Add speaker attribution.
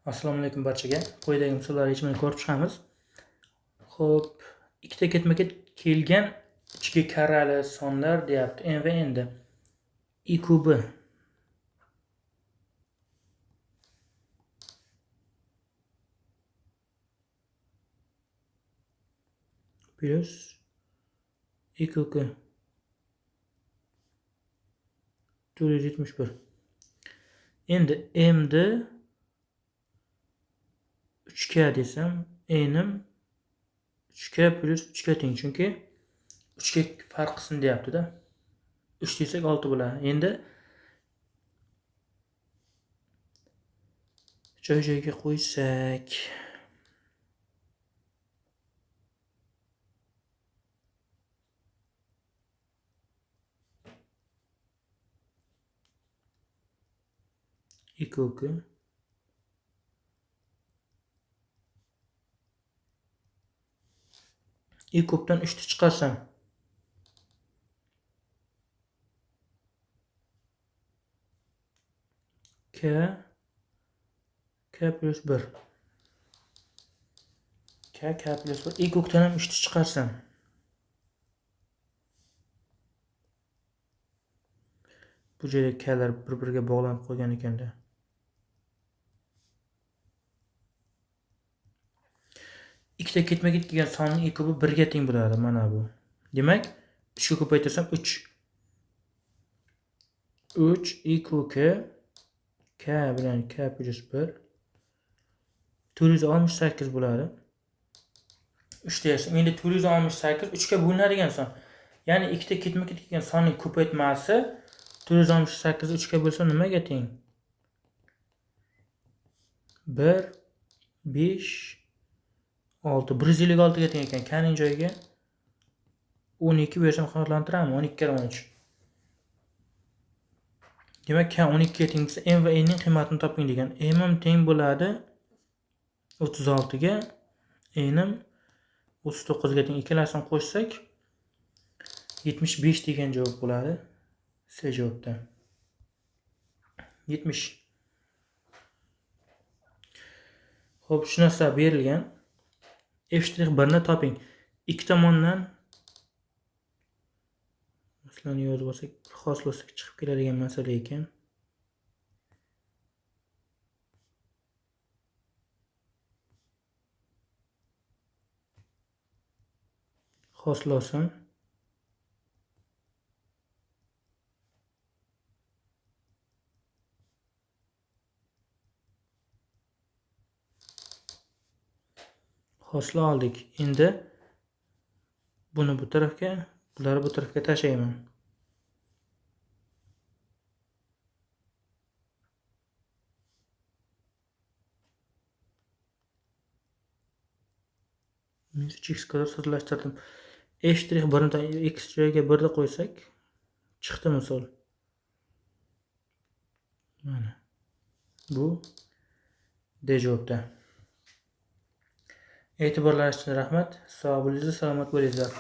Speaker 1: Assalomu alaykum barchaga. Quyidagi misollar yechimini ko'rib chiqamiz. Xo'p, ikkita ketma-ket kelgan ichki karali sonlar deyapti. M va N da. I kubi plus I kubi 471. Endi M da 3K desam, N'im 3K plus 3K teng, chunki 3K farq qilsin deyapti-da. 3 desak 6 bo'ladi. Endi joy-joyga qo'ysak, I kubi I kubdan 3 ni chiqarsam K K plus 1 K K plus 1 I kubdan ham 3 ni chiqarsam bu joyda K'lar bir-biriga bog'lanib qolgan ekanda. Ikkita ketma-ket kelgan sonning I kubi 1 ga teng bo'ladi mana bu. Demak, 3 ga ko'paytirsam 3. 3 I kub K bilan K plus 1 468 bo'ladi. 3 deyapsiz. Endi 468 3 ga bo'linadigan son. Ya'ni ikkita ketma-ket kelgan sonning ko'paytmasi 468 3 ga bo'lsa nimaga teng? 1 5 6 156 ga teng ekan. K'ning joyiga 12 bersam qanoatlantiradimi? 12 kara 13. Demak, K 12 ga teng bo'lsa, M va N ning qiymatini toping degan. M ham teng bo'ladi 36 ga, N ham 39 ga teng. Ikkalasini qo'shsak 75 degan javob bo'ladi. C javobda. 70. Xo'p, shu narsa berilgan. F'1 ni toping. Ikki tomondan masalani yozib olsak, xoslasak chiqib keladigan masala ekan. Xoslasin. Hosila oldik. Endi buni bu tarafga, bularni bu tarafga tashlayman. Minus uch x kvadrat soddalashtirdim. F'1 ni x joyiga 1 ni qo'ysak, chiqdi misol. Mana bu D javobda. E'tiborlaringiz uchun rahmat. Sog' bo'linglar, salomat bo'linglar.